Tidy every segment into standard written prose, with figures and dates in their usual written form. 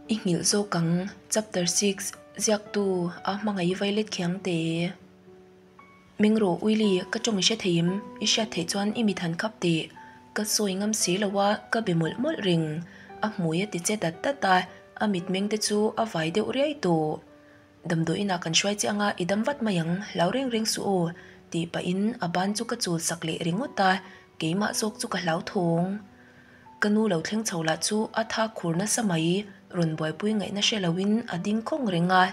I nghilh zawk ang, Chapter 6, Ziaktu, A hmangaih violet khiang te. Meng rawh Willy, ka tawng i hre thei em? I hriat theih chuan i mit han khap teh. Ka sawi ngam si lo a, ka be mawlh mawlh reng. A hmui a ti che dat dat a, a mitmeng te chu a vai deuh riai tawh. Damdawi inah kan hruai che anga i dam vat mai ang, hlau reng reng suh aw, tih pahin a ban chu ka chul sak leh ringawt a, keimah zawk chu ka hlauthawng. Ka nu lo thleng chho lah chu a tha khur nasa mai, rawn buaipui ngaihna hre loin a ding khawng reng a.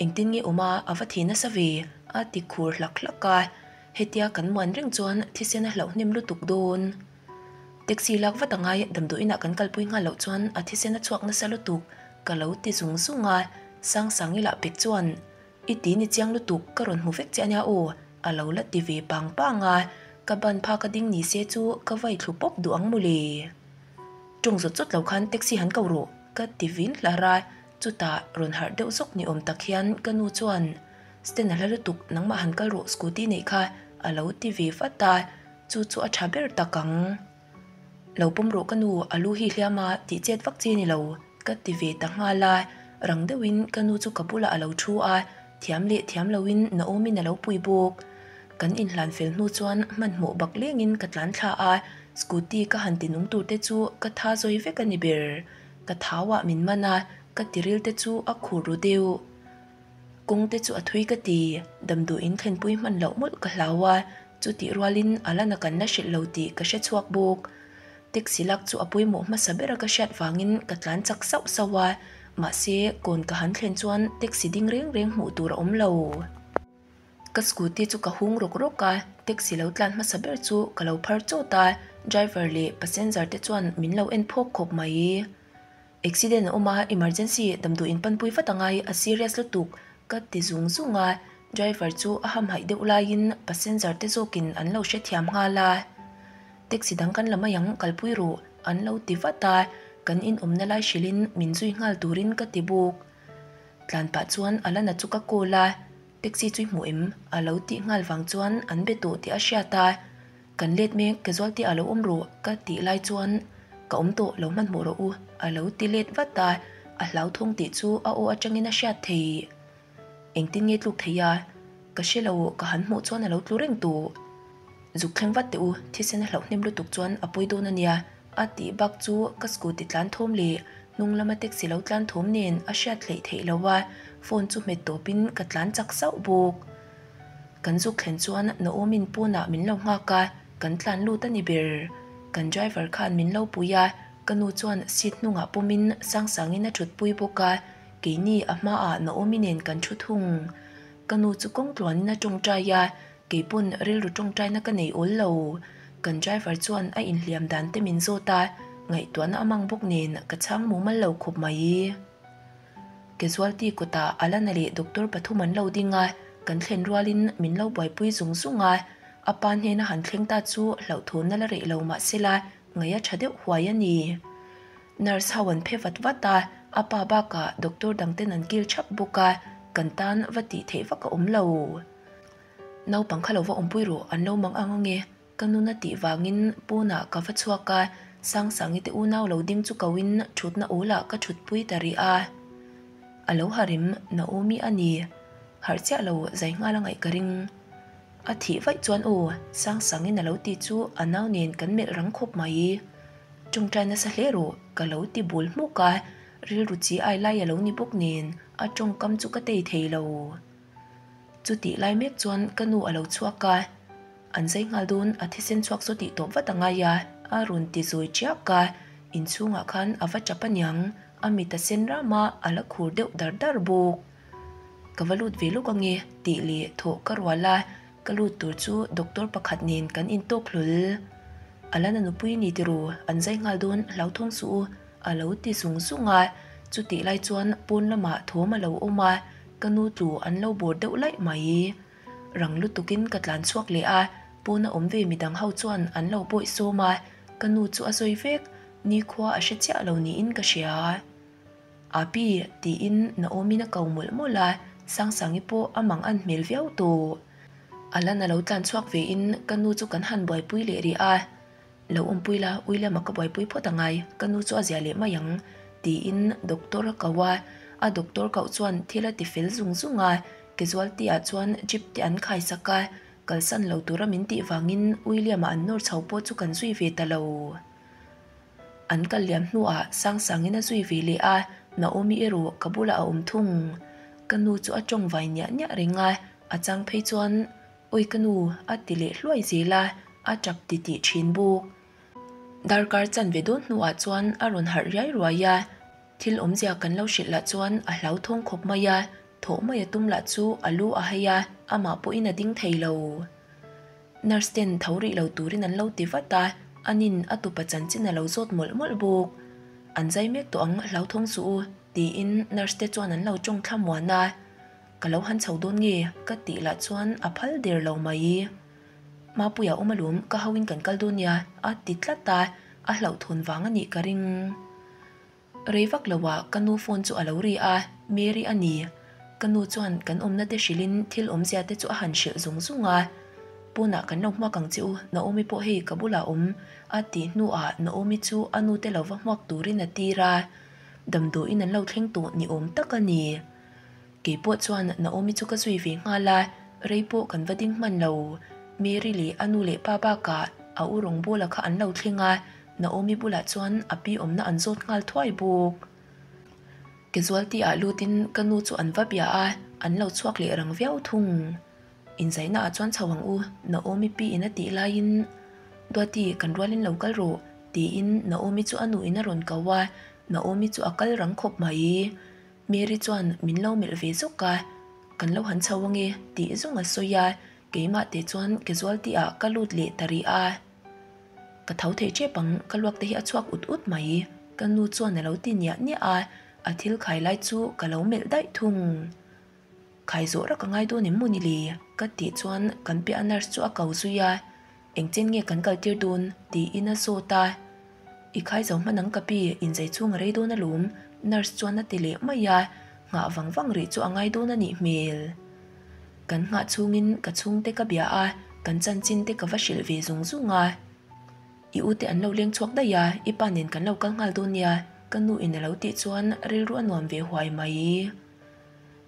Engtin nge awm a, a va thi nasa ve, a ti khur hlak hlak a. Hetia kan muan reng chuan thisen a hlauh hnem lutuk dawn. Taxi lak vat angai, damdawi inah kan kalpui nghal loh chuan a thisen a chhuak nasa lutuk, ka lo ti zung zung a. Sangsangi lah pek chuan, I ti ni chiang lutuk, ka rawn hmu vek che ania aw, a lo la ti ve pang pang a, ka ban phak a ding ni se chu ka vai thlu pawp duh ang mawle. Tawng zawt zawt lo khan taxi han ko rawh, ka ti vin hlar a, chutah rawn harh deuh zawk ni awm tak hian ka nu chuan, Stand a hla lutuk, nangmah han kal rawh scooty neih kha, a lo ti ve vat a, chu chu a tha ber tak ang. Lo pawm rawh ka nu, a lu hi hliam a, tih chet vak chi ni lo, ka ti ve ta nghal a. Rang deuhin ka nu chu ka bulah a lo thu a, thiam leh thiam loin Naomi-in a lo pui bawk. Kan inhlan fel hnu chuan hmanhmawh bak lengin ka tlan thla a, scooty ka han ti nung tur te chu ka tha zawi vek a ni ber. Ka thauah min man a, ka tiril te chu a khur ru deuh. Kawng te chu a thui ka ti, damdawiin thlenpui hman loh mawlh ka hlau a, chutih rualin a lana kan la hrilh lo tih ka hre chhuak bawk. Taxi lak chu a pawimawh hmasa bera ka hriat vangin ka tlan chak sauh sauh a, mahse kawn ka han thlen chuan taxi ding reng reng hmuh tur a awm lo. Ka scooty chu ka hung rawk rawk a, taxi lo tlan hmasa ber chu ka lo phar chawt a, driver leh passenger te chuan min lo en phawk khawp mai. Accident a awm a, emergency damdawi in panpui vat angai, a serious lutuk, ka ti zung zung a, driver chu a hamhaih deuh laiin passenger te zawkin an lo hrethiam nghal a. Taxi dang kan la mai ang, kalpui rawh, an lo ti vat a, kan in awmna lai hrilhin min zui nghal turin ka ti bawk. Tlan pah chuan Alana chu ka call a, taxi chu i hmu em? a lo tih nghal vang chuan an be tawh tih a hriat a. Kan let mek, casualty ah lo awm rawh ka tih lai chuan ka awm tawh lo hmanhmawh rawh u a lo ti let vat a, a hlauthawng tih chu a aw atangin a hriat thei. Engtin nge tluk thei a? Ka hre lo, ka han hmuh chuan a lo tlu reng tawh. Zuk thleng vat teh u, thisen a hlauh hnem lutuk chuan a pawi dawn a nia a tih bak chu ka scooty tlan thawm leh hnung lama taxi lo tlan thawm nen a hriat hleih theih lo a, phone chu hmet tawpin ka tlan chak sauh bawk. Kan zuk thlen chuan Naomi'n pawnah min lo nghak a, kan tlan lut a ni ber. Kan driver khan min lo pui a, ka nu chuan seat hnungah pawmin Sangsangin a thutpui bawk a, keini a hmaah Naomi nen kan thu thung. Ka nu chu kawng tluanin a tawngtai a, keipawn rilru tawngtaina ka nei awl lo. Kan driver chuan a inhliam dan te min zawt a, ngaihtuahna a mang bawk nen ka chhang mumal lo khawp mai. Casualty kawtah Alana leh doctor pathum an lo ding a, kan thlen rualin min lo buaipui zung zung a, a pa hnena han thleng ta chu hlauhthawnna la reh lo mah sela ngaih a tha deuh huai a ni. Nurse ho an phe vat vat a, a pa bakah doctor dangten an kil thap bawk a, kan tan va tih theih vak a awm lo. Naupang kha lo va awmpui rawh an lo mang ang ange. Ka nuna tih vangin pawnah ka va chhuak a, Sangsangi te unau lo ding chu koin thutna awlah ka thutpui ta rih a. A lo harim Naomi a ni. Harh chiah lo zai nghal a ngaih ka ring. A thih vaih chuan aw, Sangsangin a lo ti chu a nau nen kan melh rang khawp mai. Tawngtai nasa hle rawh ka lo ti bul hmuk a, rilru chi ai lai a lo ni bawk nen a tawngkam chu ka tei thei lo. Chutih lai mek chuan ka nu a lo chhuak a, An zai nghal dawn a thisen chhuak saw tih tawp vat a ngai a, a rawn ti zawi chiak a, inchhungah khan a va tap aniang, a mit a sen ram a, a la khur deuh dar dar bawk. Ka va lut ve lawk ange tih leh thawh ka rual a, ka lut tur chu doctor pakhat nen kan intawk hlawl. A la na nupui ni tiraw, an zai nghal dawn hlauthawng suh u, a lo ti zung zung a, chutih lai chuan pawn lamah thawm a lo awm a, ka nu tlu an lo bawr deuh laih mai. Rang lutukin ka tlan chhuak leh a, pawna awm ve midang ho chuan an lo bawih sawm a, ka nu chu a sawi vek, nikhua a hre chiah lo niin ka hria. Api, tiin Naomi-in a ko mawlh mawlh a, Sangsangi pawh a mang an hmel viau tawh. Alan a lo tlan chhuak vein ka nu chu kan han buaipui leh rih a, Lo awmpui la, William-a ka buaipui phawt angai, ka nu chu a zia leh mai ang. Tiin doctor a ko a, a doctor koh chuan thil a ti fel zung zung a, casualty ah chuan jeep te an khai sak a, kalsan lo tura min tih vangin William-a an nawr chho pawh chu kan zui ve ta lo. An kal liam hnuah Sangsangin a zui ve leh a, Naomi erawh ka bulah a awm thung. Ka nu chu a tawng vai niah niah reng a, a chang phei chuan Awi ka nu a ti leh hluai zel a, a tap titih thin bawk. Darkar chanve dawn hnuah chuan a rawn harh riai ruai a, thil awmzia kan lo hrilh lah chuan a hlauthawng khawp mai a, thawh mai a tum lah chu a lu a hai a, amah pawhin a ding thei lo. Nurse ten tho rih lo turin an lo ti vat a, anin a tupa chanchin a lo zawt mawlh mawlh bawk. An zai mek tawh ang hlauthawng suh u, tiin nurse te chuan an lo tawng thla muan a. Ka lo han chho dawn nge? ka tih lah chuan a phal der lo mai. Mapuia awm alawm, ka hoin kan kal dawn nia, a ti tlat a, a hlauhthawn vang a nih ka ring. Rei vak loah ka nu phone chu a lo ri a, Mary a ni. Ka nu chuan kan awmna te hrilhin thil awmzia te chu a han hrilh zung zung a. Pawnah kan lo hmuak ang che u, Naomi pawh hei ka bulah awm, a tih hnuah Naomi chu a nu te lo va hmuak turin a tir a. Damdawiin an lo thleng tawh ni awm tak a ni. Kei pawh chuan Naomi chu ka zui ve nghal a, rei pawh kan va ding hman lo. Mary leh a nu leh pa bakah a u rawngbawla kha an lo thleng a, Naomi bulah chuan a pi awmna an zawt nghal thuai bawk. Casualty ah lutin ka nu chu an va bia a, an lo chhuak leh rang viau thung. Inzaihna ah chuan chho ang u, Naomi pi in a tih laiin, Duati, kan rualin lo kal rawh, tiin Naomi chu a nu in a rawn ko a, Naomi chu a kal rang khawp mai. Mary chuan min lo melh ve zawk a, Kan lo han chho ange tih zawng a sawi a, keimah te chuan casualty ah ka lut leh ta rih a. Ka tho thei tep ang, ka luak te hi a chhuak ut ut mai, ka nu chuan a lo ti niah niah a, a thil khai lai chu ka lo melh daih thung. Khai zawh rak a ngai dawn em maw ni le? Ka tih chuan kan piah nurse chu a ko zui a, Engchen nge kan kal tir dawn? tiin a zawt a. I khai zo hman ang ka pi, inzei chhung a rei dawn alawm, nurse chuan a ti leh mai a, nghah vang vang rih chu a ngai dawn a nih hmel. Kan nghah chhungin ka chhungte ka bia a, kan chanchin te ka va hrilh ve zung zung a. I u te an lo leng chhuak daih a, i pa nen kan lo kal nghal dawn nia, ka nu in a lo tih chuan rilru a nuam ve huai mai.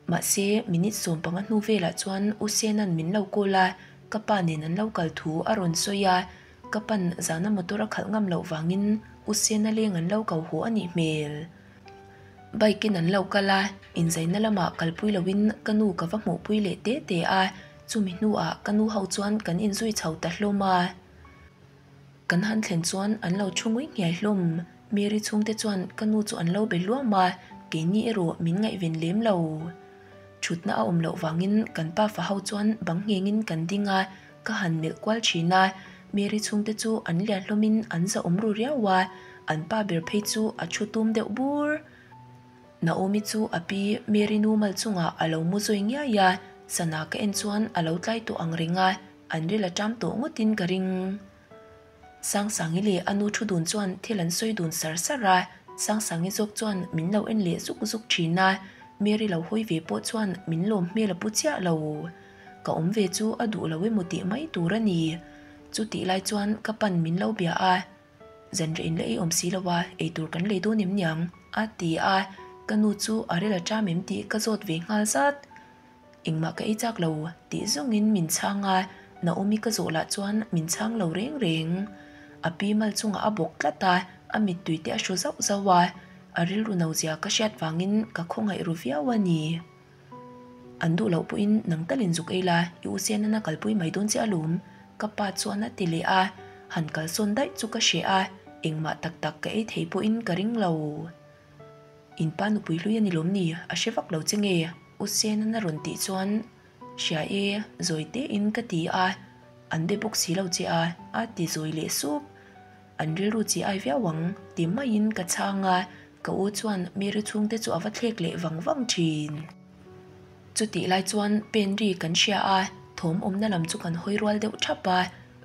Mahse, minute 15 hnu velah chuan U Sena'n min lo call a, ka pa nen an lo kal thu a rawn sawi a, ka pan zana motor a khalh ngam loh vangin U Sena leng an lo ko haw a nih hmel. Bike in an lo kal a, inzaina lamah kalpui loin ka nu ka va hmuhpui leh te te a, chumi hnuah ka nu ho chuan kan inzui chho ta hlawm a. Kan han thlen chuan an lo thu ngui nghiai hlawm. Mary chhungte chuan ka nu chu an lo be luam a, keini erawh min ngaihven lem lo. Thutna a awm loh vangin kan pa fa ho chuan bang nghengin kan ding a, ka han melh kual thin a. Mary chhungte chu an lian hlawmin an zahawm ru riau a, an pa ber phei chu a thu tum deuh bur. Naomi chu a pi Mary nu mal chungah a lo mu zawi ngiai a, sana ka en chuan a lo tlai tawh ang reng a. An ril a ṭam tawh ngawtin ka ring. Sangsangi leh a nu thu dun chuan thil an sawi dun sar sar a, Sangsangi zawk chuan min lo en leh zuk zuk ṭhin a, Mary lo hawi ve pawh chuan min lawm hmel a pu chiah lo. Ka awm ve chu a duh lo emaw tih mai tur a ni. Chutih lai chuan ka pan min lo bia a, Zanriah in la ei awm si lo a, eitur kan lei dawn em niang? a ti a, ka nu chu a ril a ṭam em tih ka zawt ve nghal zat. Engmah ka ei chak lo tih zawngin min chhang a, Naomi ka zawh lah chuan min chhang lo reng reng. A pi mal chungah a bawk tlat a, a mittui te a hru zauh zauh a, a rilru no zia ka hriat vangin ka khawngaih ru viau a ni. An duh loh pawhin nang talin zuk ei la, i u Sianan a kalpui mai dawn che alawm, ka pa chuan a ti leh a, han kalsawn daih chu ka hreh a, engmah tak tak ka ei thei pawhin ka ring lo. In pa nupui hlui a ni lawm ni? A hre vak lo che nge? U Senan a rawn tih chuan, Hria e, zawi tein ka ti a, an be bawk si lo che a, a ti zawi leh sup. An rilru chi ai viau ang, ti maiin ka chhang a, ka u chuan Mary chhungte chu a va thlek leh vang vang thin. Chutih lai chuan pen ri kan hria a, thawm awmna lam chu kan hawi rual deuh thap a,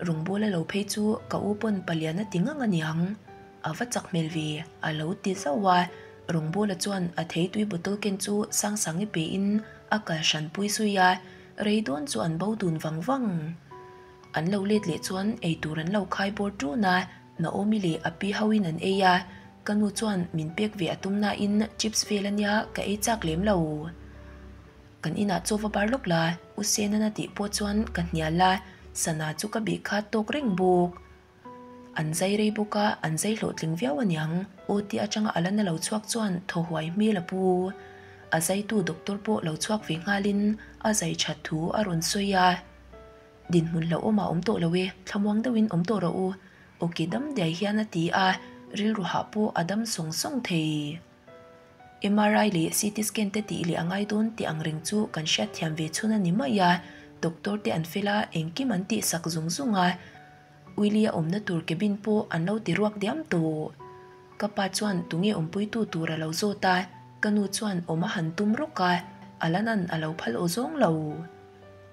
rawngbawla lo phei chu ka u pawn palian a ti ngang a niang. A va chak hmel ve, a lo ti zauh a. Rawngbawla chuan a theitui bottle ken chu Sangsangi pein a kal hran pui zui a, rei dawn chu an bo dun vang vang. An lo let leh chuan eitur an lo khai bawr ṭun a, Naomi leh a pi hoin an ei a. Ka nu chuan min pek ve a tum nain chips vel a nia ka ei chak lem lo. Kan inah chaw va bar lawk la, U Senan a tih pawh chuan ka hnial a, sana chu ka bih kha tawk reng bawk. An zai rei bawk a, an zai hlawhtling viau aniang, OT atanga a la na lo chhuak chuan thaw huai hmel a pu. A zaitu doctor pawh lo chhuak ve nghalin a zai that thu a rawn sawi a. Dinhmun hlauhawm a awm tawh lo e, thlamuang deuhin awm tawh rawh u, awki dam diai hian a ti a, rilru hah pawh a dam sawng sawng thei. MRI leh CT scan te tih leh a ngai dawn tih ang reng chu kan hriatthiam ve chhun a ni mai a, doctor te an fel a, engkim an tihsak zung zung a, Willie a awmna tur cabin pawh an lo ti ruak diam tawh. Ka pa chuan tunge awmpuitu tur a lo zawt a, ka nu chuan awm a han tum rawk a, Alanan a lo phal aw zawng lo.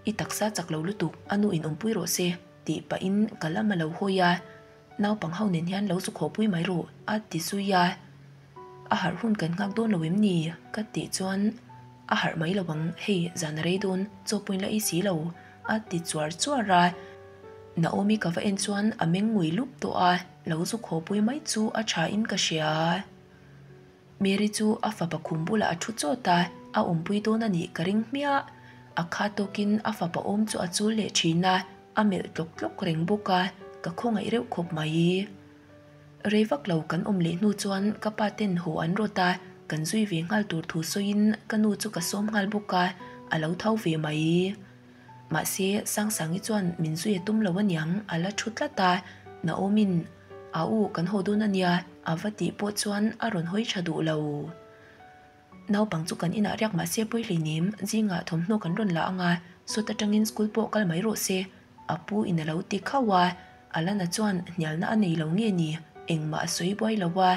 I taksa chak lo lutuk, a nu in awmpui rawh se, tih pahin ka lam a lo hawi a, naupang ho nen hian lo zu khawpui mai rawh, a ti zui a. A harh hun kan nghak dawn lo em ni? ka tih chuan a harh mai lo ang, hei zan a rei dawn, chaw pawhin la ei si lo, a ti chuar chuar a. Naomi ka va en chuan a meng ngui lup tawh a, lo zu khawpui mai chu a tha in ka hria. Mary chu a fapa khum bulah a thu chawt a, a awmpui dawn a nih ka ring hmiah. A kha tawkin a fapa awm chu a chul leh thin a, a melh tlawk tlawk reng bawk a, ka khawngaih reuh khawp mai. Rei vak lo kan awm leh hnu chuan ka pa ten haw an rawt a, kan zui ve nghal tur thu sawiin ka nu chu ka sawm nghal bawk a, a lo tho ve mai. Mahse, Sangsangi chuan min zui a tum lo aniang a la thu tlat a, Naomi'n A u kan haw dawn ania a va tih pawh chuan a rawn hawi tha duh lo. Naupang chu kan inah riak mahse pawi hleinem, zingah thawmhnaw kan rawn la anga, sawt atangin school pawh kal mai rawh se, a pu in a lo ti khauh a, Alana chuan hnialna a nei lo nge ni, engmah a sawi buai lo a,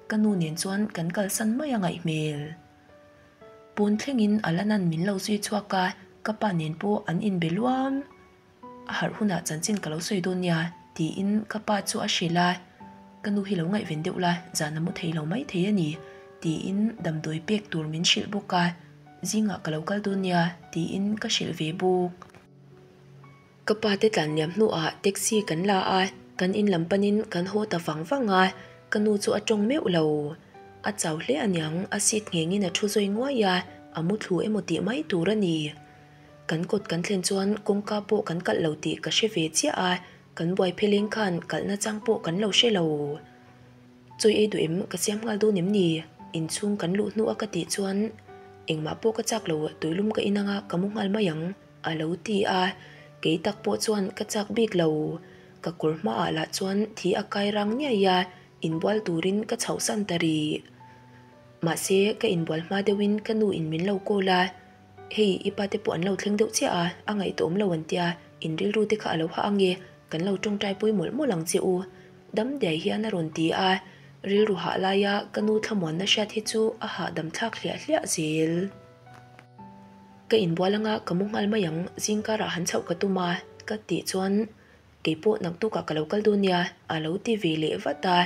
ka nu nen chuan kan kalsan mai a ngaih hmel. Pawn thlengin Alana'n min lo zui chhuak a, ka pa nen pawh an inbe luam. A harh hunah chanchin ka lo sawi dawn nia, tiin ka pa chu a hrilh a, Ka nu hi lo ngaihven deuh la, zan a mu thei lo mai thei a ni, tiin damdawi pek tur min hrilh bawk a, Zingah ka lo kal dawn nia, tiin ka hrilh ve bawk. Ka pa te tlan liam hnuah taxi kan la a, kan in lam panin kan haw ta vang vang a, ka nu chu a tawng meuh lo. A chau hle aniang, a seat nghengin a thu zawi nguai a, a mu thlu emaw tih mai tur a ni. Kan kawt kan thlen chuan kawngka pawh kan kalh lo tih ka hre ve chiah a, kan buai pheleng khan kalhna chang pawh kan lo hre lo. Chawi ei duh em ka siam nghal dawn em ni? Inchhung kan luh hnu a ka tih chuan engmah pawh ka chak lo, tuilum ka in anga ka mu nghal mai ang a lo ti a, kei tak pawh chuan ka chak bik lo. Ka kawr hmaah lah chuan thi a kai rang niai a, inbual turin ka chhohsan ta rih. Mahse ka inbual hma deuhin ka nu in min lo call a, Hei, i pa te pawh an lo thleng deuh chiah a, a ngaihtuahawm lo an tia, in rilru te kha a lo hah ang e, kan lo tawngtai pui mawlh mawlh ang che u. Dam diai hian a rawn ti a, rilru hah laia ka nu thlamuanna hriat hi chu a hahdam thlak hliah hliah zel. Ka inbual anga ka mu nghal mai ang, zingkarah han chhoh ka tum a, ka tih chuan Kei pawh naktukah ka lo kal dawn nia, a lo ti ve leh vat a.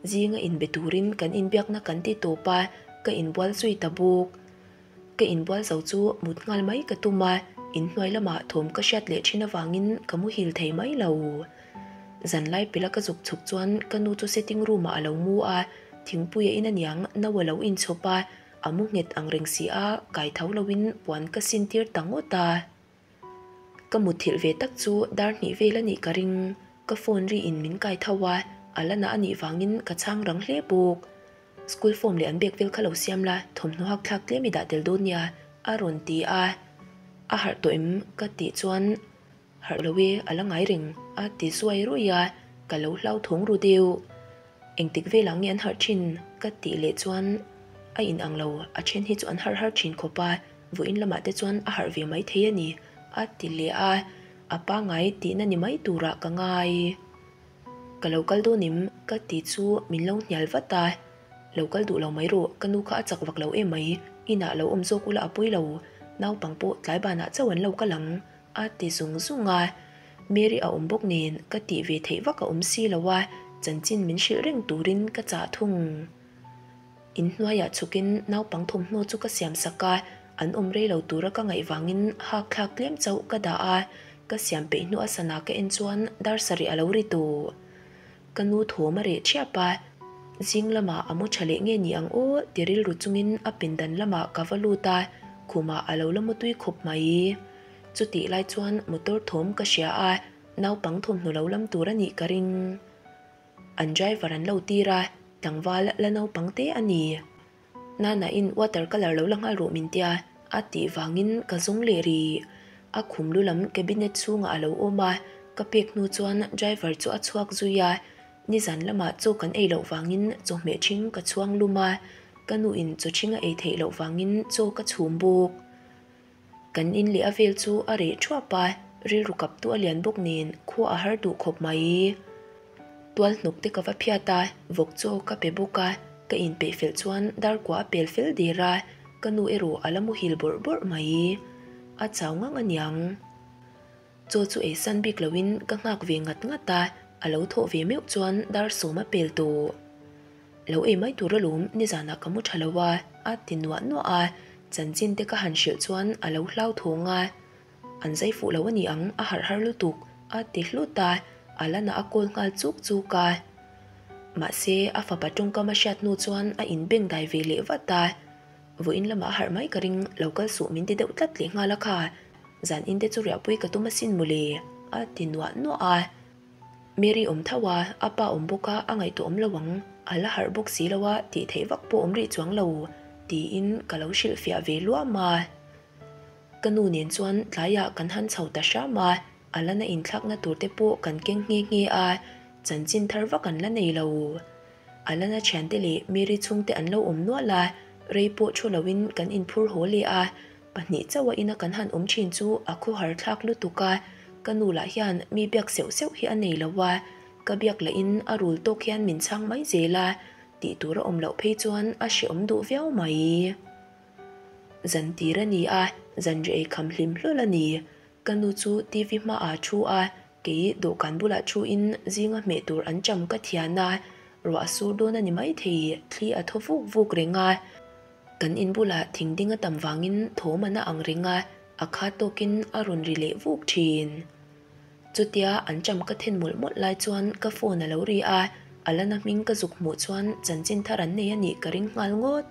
Zinga inbe turin kan inbiakna kan ti tawp a, ka inbual zui ta bawk. Ka inbual zo chu mut nghal mai ka tum a, inhnuai lamah thawm ka hriat leh thin avangin ka muhil thei mai lo. Zanlai pela ka zuk chhuk chuan ka nu chu sitting room ah a lo mu a, thingpui a in aniang no a lo inchhawp a, a mu nghet ang reng si a, kai tho loin puan ka sin tir ta ngawt a. Ka mutthilh ve tak chu dar hnih vel a nih ka ring. Ka phone ri in min kai tho a, a la na a nih vangin ka chhang rang hle bawk. School form leh an bag vel kha lo siam la, thawmhnaw hak thlak tlem i dah tel dawn nia, a rawn ti a. A harh tawh em? ka tih chuan Harh lo e, a la ngai reng, a ti zuai ruai a, ka lo hlauthawng ru deuh. Engtik velah nge an harh thin? ka tih leh chuan a in ang lo, a then hi chu an harh har thin khawp a, vawiin lamah te chuan a harh ve mai thei a ni, a ti leh a, a pangngai tihna ni mai turah ka ngai. Ka lo kal dawn em? ka ti chu min lo hnial vat a, Lo kal duh lo mai rawh, ka nu kha a chak vak lo em mai, inah lo awm zawk ula a pawi lo, naupang pawh tlai banah chauh an lo kal ang, a ti zung zung a. Mary a awm bawk nen ka tih ve theih vak a awm si lo a, chanchin min hrilh reng turin ka chah thung. Inhnuaiah chhukin naupang thawmhnaw chu ka siam sak a, an awm rei lo tura ka ngaih vangin hak thlak tlem chauh ka dah a, ka siam peih hnu a sana ka en chuan dar sarih a lo ri tawh. Ka nu thawm a reh thiap a. Zing lamah a mu tha leh nge ni ang aw ti rilru chungin a pindan lamah ka va lut a, khumah a lo la mutui khawp mai. Chutih lai chuan motor thawm ka hria a, naupang thawmhnaw lo lam tur a nih ka ring. An driver an lo tir a, tlangval la naupang te a ni. Nana-in water colour lo la nghal rawh min tia a tih vangin ka zawng leh rih. A khum lu lam cabinet chhungah a lo awm a, ka pek hnu chuan driver chu a chhuak zui a. Nizan lamah chaw kan ei loh vangin chawhmeh ṭhing ka chhuang lum a, ka nuin chaw ṭhing a ei theih loh vangin chaw ka chhum bawk. Kan in leh a vel chu a reh thuap a, rilru kaptu a lian bawk nen khua a har duh khawp mai. Tual hnuk te ka va phiat a, vawk chaw ka pe bawk a, ka inpeih fel chuan dar kua a pel fel der a, ka nu erawh a la muhil bawrh bawrh mai. A chau ngang a niang. Chaw chu ei san bik loin ka nghak ve ngat ngat a, a lo thawh ve meuh chuan dar sawm a pel tawh. Lo ei mai tur alawm nizanah ka mu tha lo a, a ti nuah nuah a, chanchin te ka han hrilh chuan a lo hlauthawng a. An zai fuh lo a ni ang, a harh har lutuk, a ti hlut a, a la na a kawl nghal chuk chuk a. Mahse, a fapa tawngkam a hriat hnu chuan a inbeng dai ve leh vat a. Vawiin lamah a harh mai ka ring, lo kal suh min ti deuh tlat leh nghal a kha, zan in te chu riahpui ka tum asin mawle, a ti nuah nuah a. Mary awm tho a, a pa awm bawk a, a ngaihtuah awm lo ang, a la harh bawk si lo a, tih theih vak pawh awm rih chuang lo, tiin ka lo hrilhfiah ve luam a. Ka nu nen chuan tlaiah kan han chho ta hram a, a la na inthlakna tur te pawh kan keng nghe nghe a, chanchin thar vak an la nei lo. A la na thiante leh Mary chhungte an lo awm nual a, rei pawh thu loin kan inphur haw leh a, Pahnih chauh a ina kan han awm thin chu a khawhar thlak lutuk a, ka nu lah hian mi biak seuh seuh hi a nei lo a, ka biak lahin a rul tawk hian min chhang mai zel a, tih tur a awm loh phei chuan a hrehawm duh viau mai. Zan tir a ni a, zan reh ei kham hlim hlawl a ni. Ka nu chu TV hmaah a thu a, kei dawhkan bulah thuin zinga hmeh tur an cham ka thian a, ruah a sur dawn a ni maithei, thli a thaw vuk vuk reng a. Kan in bulah thing ding a tam vangin thawm an a ang reng a, a kha tawkin a rawn ri leh vuk thin. Chutia an cham ka then mawlh mawlh lai chuan ka phone a lo ri a, Alana hming ka zuk hmuh chuan chanchin thar an nei a nih ka ring nghal ngawt.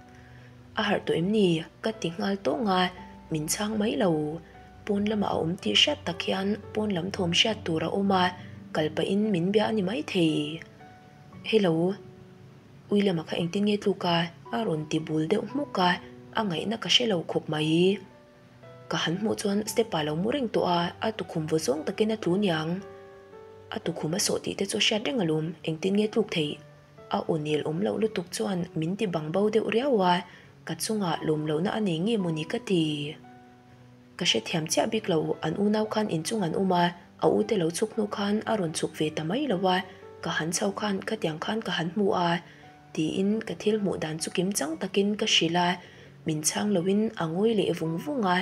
A harh tawh em ni? Ka ti nghal tawng a, min chhang mai lo. Pawn lamah a awm tih hriat tak hian pawn lam thawm hriat tur a awm a, kal pahin min bia a ni maithei. Hello. Ui lama kha engtin nge tluk a? A rawn ti bul deuh hmuk a, a ngaihna ka hre lo khawp mai. Ka han hmuh chuan step ah lo mu reng tawh a, a tukhum vaw zawng takin a tlu niang. A tukhum a sawh tih te chu a hriat reng alawm, engtin nge tluk theih? A aw nel awm loh lutuk chuan min ti bang bo deuh riau a, ka chungah lawm lohna a nei nge mawni ka ti. Ka hrethiam chiah bik lo, an unau khan inchung an awm a, a u te lo chhuk hnu khan a rawn chhuk ve ta mai lo a, ka han chho khan khatiang khan ka han hmu a, tiin ka thil hmuh dan chu kim chang takin ka hrilh a, min chhang loin a ngawi leh vung vung a,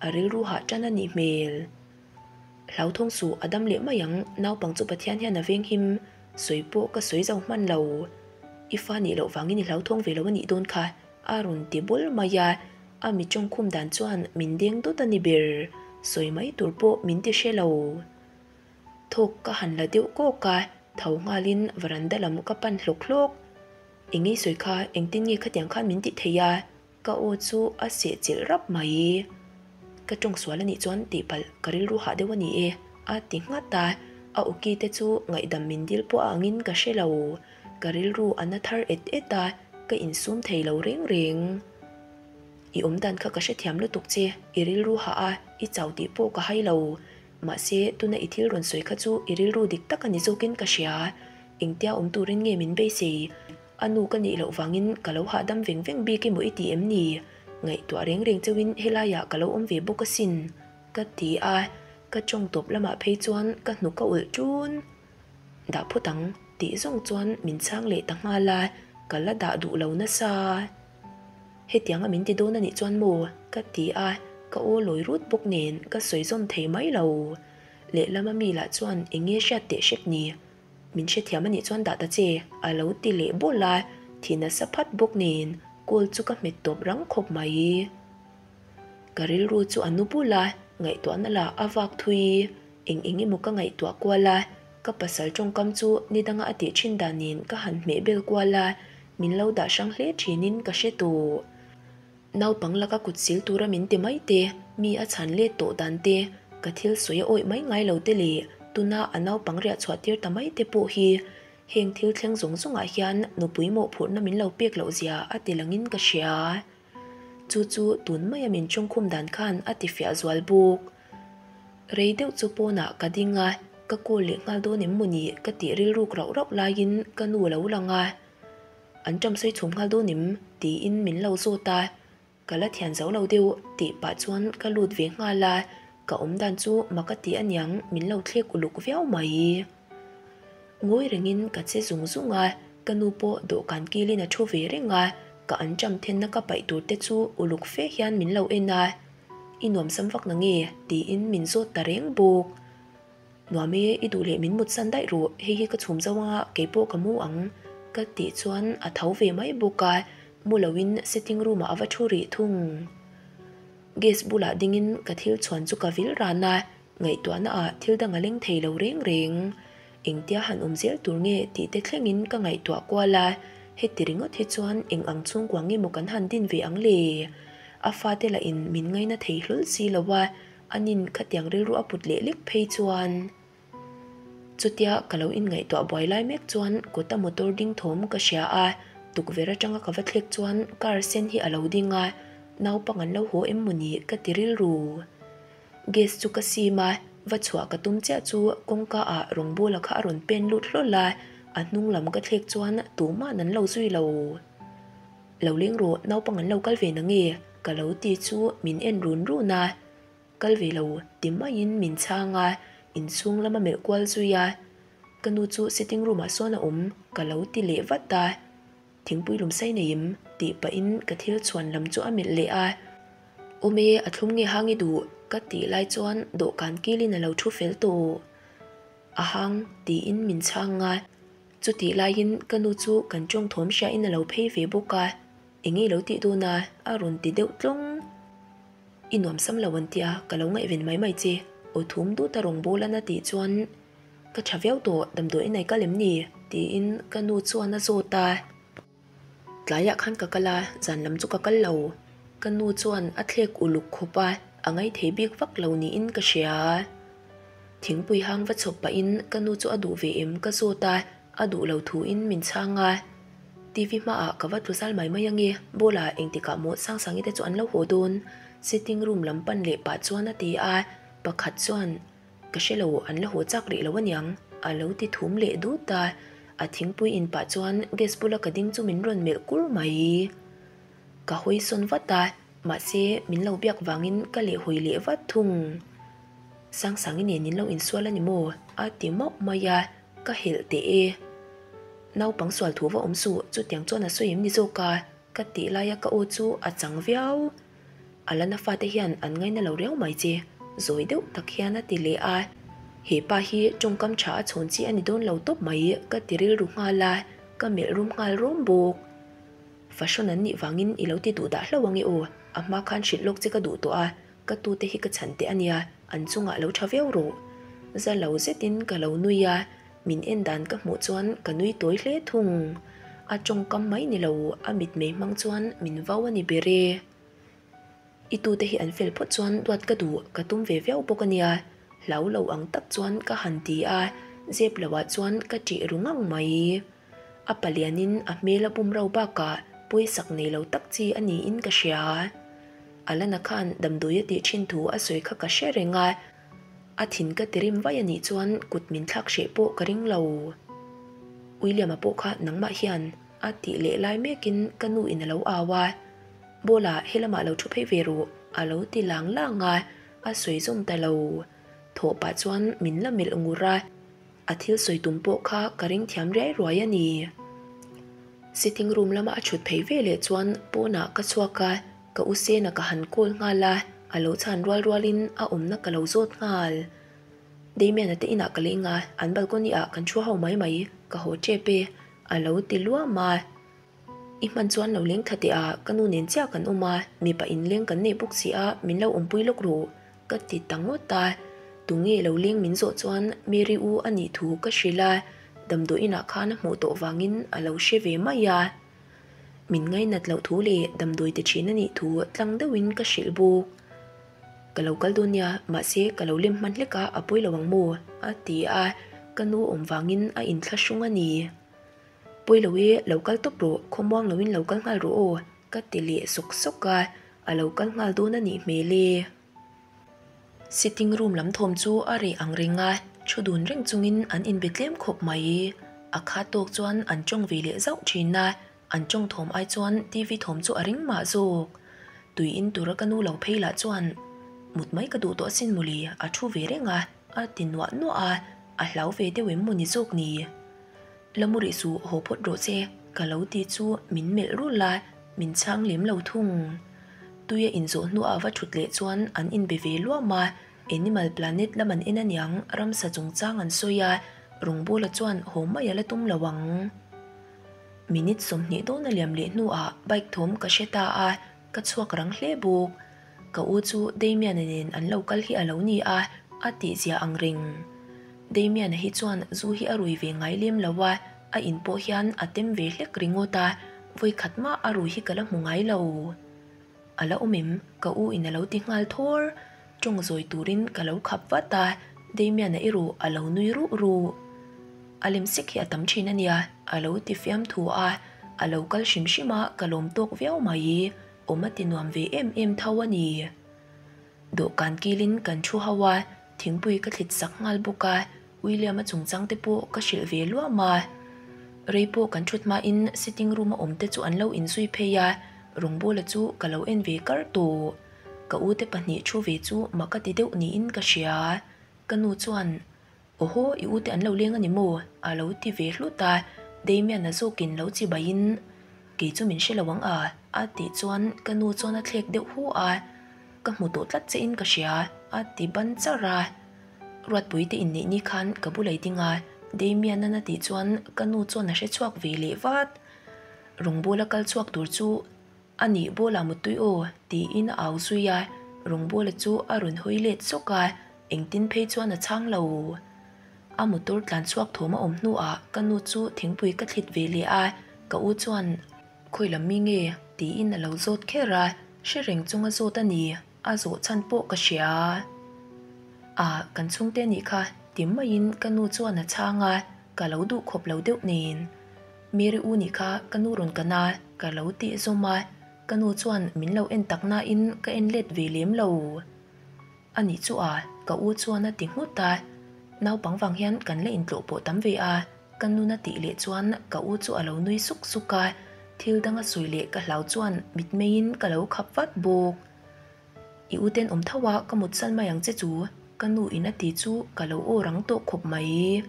a rilru hah tan a nih hmel. Hlauthawng suh a dam leh mai ang, naupang chu Pathian hian a veng him, sawi pawh ka sawi zo hman lo. I fa nih loh vangin i hlauthawng ve lo a nih dawn kha, a rawn ti bul mai a. A mi tawngkhum dan chuan min deng dawt a ni ber, sawi mai tur pawh min ti hre lo. Thawk ka han la deuh kawk a, tho nghalin varanda lam ka pan hlawk hlawk. Eng ngei sawi kha, engtin nge khatiang khan min tih theih a? Ka aw chu a seh chilh rap mai. Ka tawng sual a nih chuan tihpalh ka rilru hah deuh a ni e, a ti nghat a, a awki te chu ngaihdam min dil pawh a angin ka hre lo. Ka rilru a na thar et et a, ka insum thei lo reng reng. I awm dan kha ka hrethiam lutuk che, i rilru hah a, i chau tih pawh ka hai lo. Mahse, tuna i thil rawn sawi kha chu i rilru dik tak a ni zawkin ka hria. Engtia awm turin nge min beisei? A nu ka nih loh vangin ka lo hahdam veng veng bik emaw i ti em ni? Ngaihtuah reng reng cheuhin helaiah ka lo awm ve bawk asin, ka ti a, ka tawng tawp lamah phei chuan ka hnuk a ulh ṭun. Dah phawt ang, tih zawng chuan min chhang leh ta nghal a, ka la dah duh lo nasa. Hetianga min ti dawn a nih chuan maw? ka ti a, ka aw lawi rut bawk nen ka sawi zawm thei mai lo. Lehlama mi lah chuan eng nge hriat teh hrep ni? Min hrethiam a nih chuan dah ta che, a lo ti leh bawl a, thi nasa phat bawk nen call chu ka hmet tawp rang khawp mai. Ka rilru chu a nu bul a, ngaihtuahna lah a vak thui. Eng eng emaw ka ngaihtuah kual a, ka pasal tawngkam chu ni danga a tih thin dan nen ka han hmeh bel kual a. min lo dah hrang hle thinin ka hre tawh. Naupang laka kut sil tura min ti mai te, mi a chhan let tawh dan te, ka thil sawi a awih mai ngai lo te leh tuna a naupang riah chhuah tir ta mai te pawh hi heng thil thleng zawng zawngah hian nupui mawhphurhna min lo pek loh zia a ti langin ka hria. Chu chu tun maia min chawngkhum dan khan a ti fiah zual bawk. Rei deuh chu pawnah ka ding a, ka call leh nghal dawn em mawni ka tih rilruk rauh rauh laiin ka nu a lo lang a. An ṭam sawi chhum nghal dawn em? tiin min lo zawt a, ka la thian zo lo deuh tih pah chuan ka lut ve nghal a, ka awm dan chu mak a ti aniang min lo thlek uluk viau mai. Ngawi rengin ka che zung zung a, ka nu pawh dawhkan kilin a thu ve reng a, ka an ṭam thenna ka paih tur te chu uluk fe hian min lo en a, I nuamsam vak na nge? tiin min zawt ta reng bawk. Nuam e, i duh leh min mutsan daih rawh, hei hi ka chhum zo anga keipawh ka mu ang ka tih chuan a tho ve mai bawk a, mu loin sitting room ah a va thu rih thung. Gas bulah dingin ka thil chhuan chu ka vil ran a, ngaihtuahna ah thil dang a leng thei lo reng reng. Engtia han awm zel tur nge tih te thlengin ka ngaihtuah kual a, heti ringawt hi chuan eng ang chhungkua nge maw kan han din ve ang le? A fate lah in min ngaina thei hlawl si lo a, Anin khatiang rilru a put leh lek phei chuan chutia ka lo inngaihtuah buai lai mek chuan kawta motor ding thawm ka hria a, tukverh atanga ka va thlek chuan car sen hi a lo ding a, naupang an lo haw em mawni ka ti rilru. Gas chu ka sim a, va chhuah ka tum chiah chu kawngka ah rawngbawla kha a rawn pen lut hlawl a, a hnung lam ka thlek chuan tuman an lo zui lo. Lo leng rawh, naupang an lo kal ve na nge? Ka lo ti chu min en run run a, kal ve lo ti maiin min chhang a, inchhung lama melh kual zui a, ka nu chu sitting room ah sawn a awm ka lo ti leh vat a, thingpui lum sai nei em? Tih pahin ka thil chhuan lam chu a melh leh a, awm e a thlum nge hang i duh? Ka tih lai chuan dawhkan kilin a lo thu fel tawh a hang tiin min chhang a. Chutih laiin ka nu chu kan tawng thawm hriain a lo phei ve bawk a, eng nge lo tih dawn a, a rawn ti deuh tlawng. I nuamsam lo an tia, ka lo ngaihven mai mai che, aw thum dut a rawngbawla na tih chuan ka tha viau tawh, damdawi in ai kal em ni? tiin ka nu chuan a zawt a. Tlaiah khan ka kal a, zan lam chu ka kal lo. Ka nu chuan a thlek uluk khawp a, a ngaithei bik vak lo niin ka hria. Thingpui hang va chhawp pahin ka nu chu a duh ve em ka zawt a, a duh lo thuin min chhang a. TV hmaah ka va tlu zal mai mai ange, Bawla engtikah maw Sangsangi te chu an lo haw dawn? Sitting room lam pan leh pah chuan a ti a, pakhat chuan. Ka hre lo, an la haw chak rih lo aniang, a lo ti thum leh dut a, a thingpui in pah chuan gas bula ka ding chu min rawn melh kur mai. Ka hawi sawn vat a, mahse min lo biak vangin ka leh hawi leh vat thung. Sangsangi nen in lo insual a ni maw? a ti mauh mai a, ka helh teh e. Naupang sual thu va awm suh, chutiang chuan a sawi em ni zawk a? ka tih laia ka aw chu a chang viau. Alana fate hian an ngaina lo riau mai che, zawi deuh tak hian a ti leh a. He pa hi tawngkam tha a chhawn chi a ni dawn lo tawp mai ka ti rilru nghal a, ka melh rum nghal rawm bawk. Fahrawn an nih vangin i lo ti duh dah hlauh ange aw, a hma khan hrilh lawk che ka duh tawh a, ka tute hi ka chhan teh a nia, an chungah lo tha viau rawh. Za lo zetin ka lo nui a, Min en dan ka hmuh chuan ka nui tawi hle thung. A tawngkam mai ni lo, a mitmei hmang chuan min vau a ni ber e. I tute hi an fel phawt chuan duat ka duh, ka tum ve viau bawk a nia. Hlau lo ang tak chuan ka han ti a, zep loah chuan ka ṭih ru ngang mai. A palianin a hmel a bum rau bakah pawisak nei lo tak chi a niin ka hria. Alana khan damdawi a tih ṭhin thu a sawi kha ka hre reng a. A thin ka tirim vai a nih chuan kut min thlak hreh pawh ka ring lo. William-a pawh kha nangmah hian a tih leh lai mekin ka nu in a lo au a, Bawla helamah lo thu phei ve rawh a lo ti lang lang a, a sawi zawm ta lo. Thawh pah chuan min la melh ngur a, a thil sawi tum pawh kha ka ring thiam riai ruai a ni. Sitting room lama a thut phei ve leh chuan pawnah ka chhuak a, Ka u Sena ka han call nghal a, a lo chhan rual rualin a awmna ka lo zawt nghal. Damian-a te inah ka leng a, an balcony ah kan thu ho mai mai, ka haw tep e, a lo ti luam a. I hman chuan lo leng tha teh a, ka nu nen chiah kan awm a, mipa inleng kan nei bawk si a, min lo awmpui lawk rawh, ka ti ta ngawt a. Tunge lo leng min zawh chuan Mary u a nih thu ka hrilh a, damdawiinah khan a hmuh tawh vangin a lo hre ve mai a. Min ngainat loh thu leh damdawi ti thin a nih thu tlang deuhin ka hrilh bawk. Ka lo kal dawn nia, mahse ka lo lem hman hlek a, a pawi lo ang maw? a ti a, ka nu awm vangin a inthlahrung a ni. Pawi lo e, lo kal tawp rawh, khawmuang loin lo kal nghal rawh aw, ka ti leh sawk sawk a, a lo kal nghal dawn a nih hmel e. Sitting room lam thawm chu a reh ang reng a, thu dun reng chungin an inbe tlem khawp mai. A kha tawk chuan an tawng ve leh zauh thin a, an tawng thawm ai chuan TV thawm chu a ring mah zawk. Tui in tura ka nu lo phei lah chuan mut mai ka duh tawh asin mawle, a thu ve reng a, a ti nuah nuah a, a hlau ve deuh em maw ni zawk ni? La mu rih suh, haw phawt rawh che, ka lo ti chu min melh rul a, min chhang lem lo thung. Tuia inzawh hnuah a va thut leh chuan an inbe ve luam a, Animal Planet lam an en aniang ramsa chungchang an sawi a, rawngbawla chuan haw mai a la tum lo ang. Minute 20 dawn a liam leh hnuah bike thawm ka hre ta a, ka chhuak rang hle bawk. Ka u chu Damian-a nen an lo kal hi a lo ni a, a tihzia ang reng. Damian-a hi chuan zu hi a rui ve ngai lem lo a, a in pawh hian a tem ve hlek ringawt a, vawi khat mah a rui hi ka la hmu ngai lo. A la awm em? Ka u in a lo ti nghal thawr. Tawng zawi turin ka lo khap vat a, Damian-a erawh a lo nui ruh ruh. A lem sek hi a tam thin a nia, a lo ti fiam thu a, a lo kal hrim hrim a, ka lawm tawk viau mai. Awm a ti nuam ve em em tho a ni. Dawhkan kilin kan thu ho a, thingpui ka thlit sak nghal bawk a, William-a chungchang te pawh ka hrilh ve luam a. Rei pawh kan thut hmain sitting room a awm te chu an lo inzui phei a, rawngbawla chu ka lo en ve kar tawh. Ka u te pahnih thu ve chu mak ka ti deuh niin ka hria. Ka nu chuan, Awhaw, i u te an lo leng a ni maw? a lo ti ve hlut a, Damian-a zawkin lo chi baiin, Kei chu min hre lo ang a, a tih chuan ka nu chuan a thlek deuh hu a, Ka hmu tawh tlat che in ka hria, a ti ban charh a. Ruatpui te inneih ni khan ka bulei ding a, Damian-a'n a tih chuan ka nu chuan a hre chhuak ve leh vat. Rawngbawla kal chhuak tur chu A nih Bawla muttui aw, tiin a au zui a, rawngbawla chu a rawn hawi let zawk a, engtin phei chuan a chhang lo. A motor tlan chhuak thawm a awm hnuah ka nu chu thingpui ka thlit ve leh a, ka u chuan, Khawi lam mi nge? tiin a lo zawt kher a, hre reng chunga zawt a ni, a zawh chhan pawh ka hria. A, kan chhungte anih kha, ti maiin ka nu chuan a chhang a, ka lo duh khawp lo deuh nen. Mary u nih kha ka nu rawn kan a, ka lo tih zawm a, ka nu chuan min lo en tak nain ka en let ve lem lo. A nih chu a, ka u chuan a ti nghut a, naupang vang hian kan la intlawh pawh tam ve a, ka nun a tih leh chuan ka u chu a lo nui suk suk a, thil dang a sawi leh ka hlau chuan mitmeiin ka lo khap vat bawk. I u ten awm tho a, ka mut sal mai ang che chu, ka nu in a ti chu ka lo aw rang tawh khawp mai.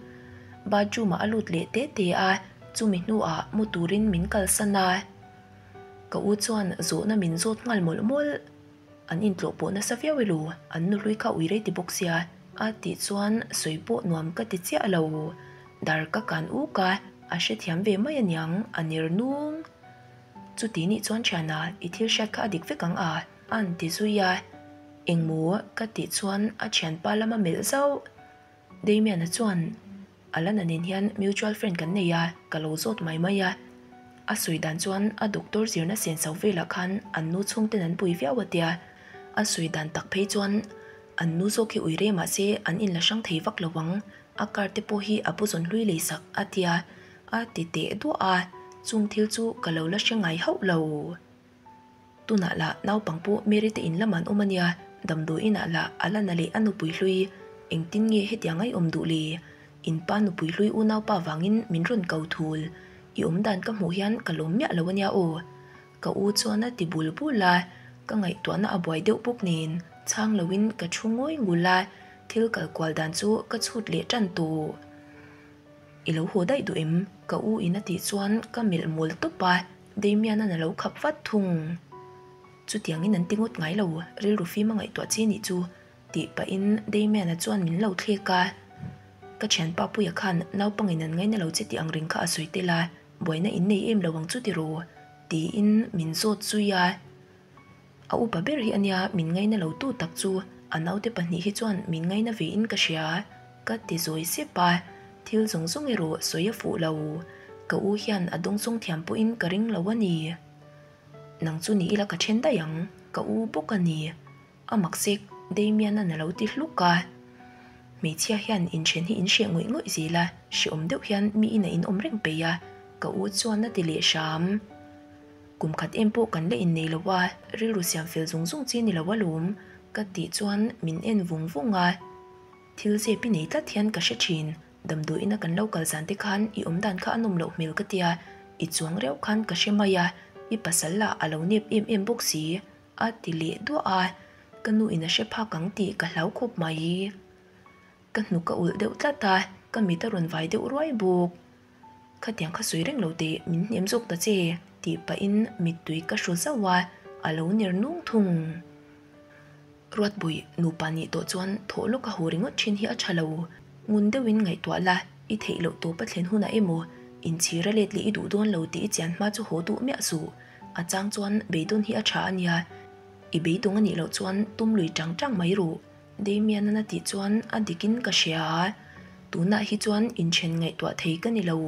Bathroom ah a lut leh te te a, chumi hnuah mu turin min kalsan a. Ka u chuan zawhna min zawt nghal mawlh mawlh. An intlawh pawh nasa viau elo, an nu hlui kha ui rei ti bawk sia, a tih chuan sawi pawh nuam ka ti chiah lo. Dar ka kan uk a, a hrethiam ve mai aniang, a ner nung. Chuti nih chuan thiana, i thil hriat kha a dik vek ang a, a an ti zui a. Engmaw? ka tih chuan a thianpa lama melh zauh. Damian-a chuan, Alana nen hian mutual friend kan nei a, ka lo zawt mai mai a. A sawi dan chuan a doctor zirna senso velah khan an nu chhungten an pui viau a tia. A sawi dan tak phei chuan an nu zawk hi ui reh mah se an inla hrang thei vak lo ang, a car te pawh hi a pu zawn hlui lei sak a tia, a ti teh duah a, chung thil chu ka lo la hre ngai hauh lo. Tunah lah naupang pawh Mary te in lamah an awm a nia, damdawi inah lah a la na leh a nupui hlui, engtin nge hetiang a i awm duh le? In pa nupui hlui unaupa vangin min rawn ko thul, i awm dan ka hmuh hian ka lawm miah lo a nia aw. Ka u chuan a ti bul bul a, ka ngaihtuahna a buai deuh bawk nen chhang loin ka thu ngawi ngul a, thil kal kual dan chu ka chhut leh tan tawh. I lo haw daih duh em? Ka u in a tih chuan ka melh mawl tawp a, Damian-a'n a lo khap vat thung. Chutiangin an ti ngawt ngai lo, rilru fim a ngaihtuah chi nih chu, tih pahin Damian-a chuan min lo thlek a. Ka thianpa Puia khan naupangin an ngaina lo che tih ang reng kha a sawi tel a, buaina in nei em lo ang chu tiraw? tiin min zawt zui a. A upa ber hi a nia, min ngaina lo tu tak chu a naute pahnih hi chuan min ngaina ve in ka hria, ka ti zawi sep a, thil zawng zawng erawh sawi a fuh lo. Ka u hian a dawngsawng thiam pawhin ka ring lo a ni. Nang chu ni ila ka then daih ang, ka u bawk a ni. A mak sek, Damian-a'n a lo ti hluk a. Hmeichhia hian inthen hi in hreh ngawih ngawih zel a, hrehawm deuh hian mi ina in awm reng peih a, ka u chuan a ti leh hram. Kum khat em pawh kan la innei lo a, rilru siam fel zung zung chi ni lo alawm, ka tih chuan min en vung vung a. Thil zep i nei tlat hian ka hre thin, damdawiina kan lo kal zan te khan i awm dan kha a nawm loh hmel ka tia, i chuang reuh khan ka hre mai a, i pasal lah a lo nep em em bawk si, a ti leh duah a, ka nu in a hre phak ang tih ka hlau khawp mai. Ka hnuk a ulh deuh tlat a, ka mit a rawn vai deuh ruai bawk. Khatiang kha sawi reng lo teh, min hnem zawk ta che, tih pahin mittui ka hru zauh a, a lo ner nung thung. Ruatbui, nupa nih tawh chuan thawh lawk a haw ringawt thin hi a tha lo. Ngun deuhin ngaihtuah la, i theih loh tawp a thlen hunah emaw, inchhir a let leh i duh dawn lo tih i chian hma chu haw duh miah suh. A chang chuan beidawn hi a tha a nia, i beidawng a nih loh chuan tum lui tang tang mai ruh. Damian-an a tih chuan a dikin ka hria a, tunah hi chuan inthen ngaihtuah thei ka ni lo.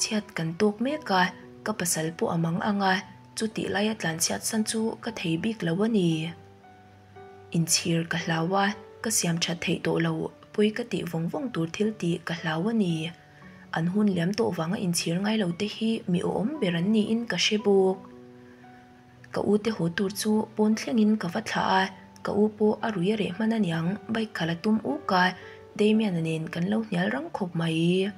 Chhiat kan tawk mek a, ka pasal pawh a mang ang a, chutih laia tlanchhiat san chu ka thei bik lo a ni. Inchhir ka hlau a, ka siam that theih tawh lo, pawi ka tih vawng vawng tur thil tih ka hlau a ni. An hun liam tawh vanga inchhir ngai lo te hi mi awhawm ber an niin ka hre bawk. Ka u te haw tur chu pawn thlengin ka va thlah a, ka u pawh a rui a reh hman aniang, bike khalh a tum uk a, Damian-a nen kan lo hnial rang khawp mai.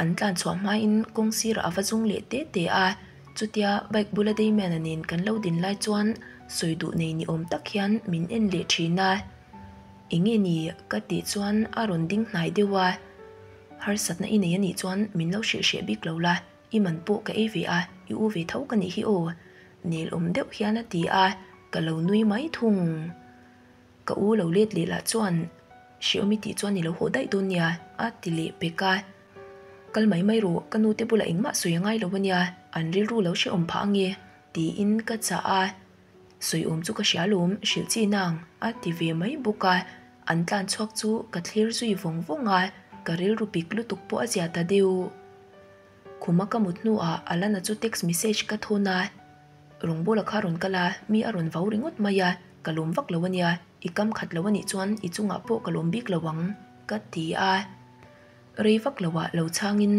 An tlan chhuah hmain kawng sirah a va zung leh te te a, chutia bike bula Damian-a nen kan lo din lai chuan sawi duh nei ni awm tak hian min en leh thin a. Enge ni? ka tih chuan a rawn ding hnai deuh a, Harsatna i nei anih chuan min lo hrilh hreh bik lo la, I man pawh ka ei ve a, i u ve tho ka nih hi aw, nel awm deuh hian a ti a, ka lo nui mai thung. Ka u lo let leh lah chuan, Hreawm i tih chuan i lo haw daih dawn nia, a ti leh pek a. Kal mai mai rawh, ka nute bulah engmah sawi a ngai lo ania, an rilru lo hrehawm phah ange, tiin ka chah a. Sawiawm chu ka hria alawm, hrilh chi nang, a ti ve mai bawk a. An tlan chhuak chu ka thlir zui vawng vawng a, ka rilru pik lutuk pawh a zia ta deuh. Khuma ka mut hnuah Alana chu text message ka thawn a, Rawngbawla kha rawn kal a, mi a rawn vau ringawt mai a, ka lawm vak lo ania, i kam khat lo anih chuan i chungah pawh ka lawm bik lo ang, ka ti a. Rei vak loah lo chhangin,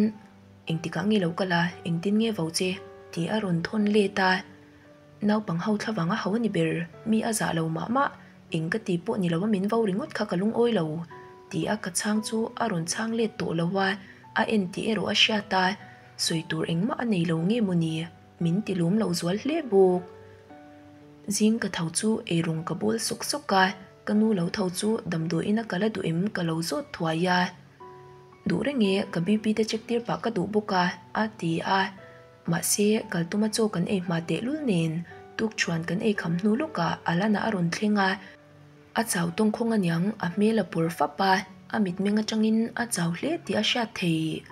Engtikah nge lo kal a, engtin nge vau che? tih a rawn thawn let a. Naupang ho thla vang a ho a ni ber, mi a zah lo mah mah, eng ka ti pawh ni lo a min vo ringawt kha ka lungawi lo, ti a ka chhang chu a rawn chhang let tawh lo a, a en tih erawh a hriat a, sawi tur engmah a nei lo nge maw ni, min ti lawm lo zual hle bawk. Zing ka tho chu eirawng ka bawl sawk sawk a, ka nu lo tho chu damdawiin a kal a duh em ka lo zawt thuai a, Duh reng e, ka BP te check tir pah ka duh bawk a, a ti a. Mahse, kal tuma chaw kan ei hma tehlul nen tukṭhuan kan ei kham hnu lawkah Alana a rawn thleng a, a chau tawngkhawng aniang a hmel a pawr fap a, a mitmeng atangin a chau hle tih a hriat thei.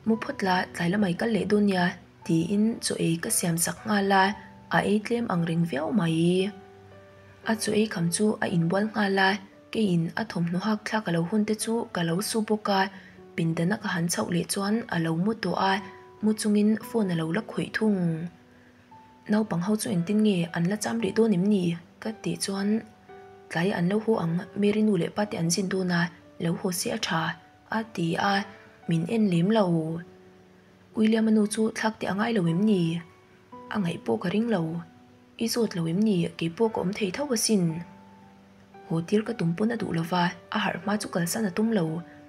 Mu phawt la, tlai lamai kal leh dawn nia, tiin chaw ei ka siam sak nghal a, a ei tlem ang reng viau mai. A chaw ei kham chu a inbual nghal a. Keiin a thawmhnaw hak thlak a lo hun te chu ka lo su bawk a, pindana ka han chhoh leh chuan a lo mu tawh a, mu chungin phone a lo la khawih thung. Naupang ho chu engtin nge an la cham rih dawn em ni? ka tih chuan tlai an lo haw ang, Mary nu leh pa te an zin dawn a, lo haw se a tha, a ti a, min en lem lo. William-a nu chu thlak teh a ngai lo em ni? A ngaih pawh ka ring lo. I zawt lo em ni? Kei pawh ka awm thei tho asin. Haw tir ka tum pawn a duh lova, a harh hma chu kalsan a tum lo.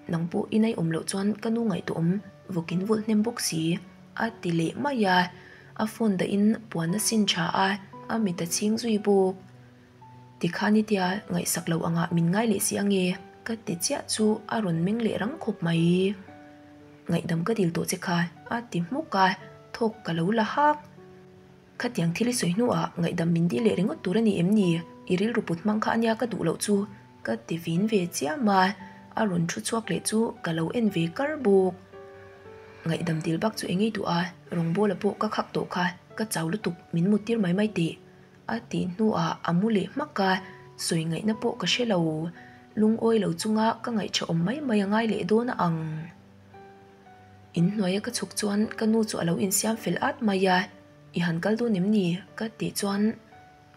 Nang pawh i naih awm loh chuan ka nu ngaihtuah awm vawkin vulh hnem bawk si, a ti leh mai a. A phone dahin puan a sin tha a, a mit a chhing zui bawk. Tikhan i tia ngaihsak lo angah min ngai leh si ange, ka ti chiah chu a rawn meng leh rang khawp mai. Ngaihdam ka dil tawh che kha, a ti hmuk a, thawk ka lo la hak. Khatiang thil i sawi hnuah ngaihdam min dil leh ringawt tur a ni em ni? I rilru put hmang kha ania ka duh loh chu ka ti vin ve chiam a, a rawn thu chhuak leh chu ka lo en ve kar bawk. Ngaihdam dil bak chu engei duh a, rawngbawla pawh ka khak tawh kha, ka chau lutuk min mut tir mai mai teh a tih hnuah a mu leh hmak a, sawi ngaihna pawh ka hre lo. Lungawi lo chunga ka ngaihṭha awm mai mai a ngai leh dawn a ang. Inhnuaia ka chhuk chuan ka nu chu a lo insiam fel at mai a. I han kal dawn em ni? Ka tih chuan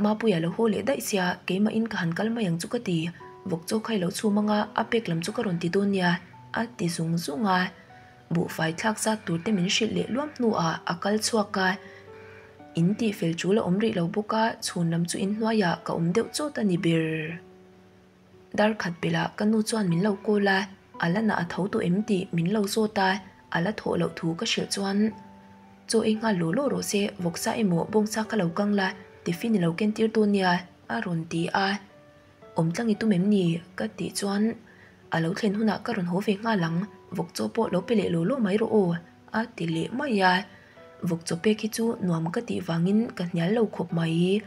Mapuia lo haw leh daih sia, keimahin ka han kal mai ang chu ka ti. Vawk chaw kha i lo chhum anga a pek lam chu ka rawn ti dawn nia, a ti zung zung a. Buhfai thlak zat tur te min hrilh leh luam hnuah a kal chhuak a. In tih fel tul a awm rih lo bawk a, chhun lam chu inhnuaiah ka awm deuh chawt a ni ber. Dar khat pelh ah ka nu chuan min lo call a, a la na a tho tawh em tih min lo zawt a, a la thawh loh thu ka hrilh chuan Chaw ei nghal law law rawh se, vawksa emaw bawngsa ka lo kang la, tiffin i lo ken tir dawn nia a rawn ti a. Awm tlang i tum em ni? ka tih chuan A lo thlen hunah ka rawn haw ve nghal ang, vawk chaw pawh lo pe leh law law mai rawh aw a ti leh mai a. Vawk chaw pek hi chu nuam ka tih vangin ka hnial lo khawp mai.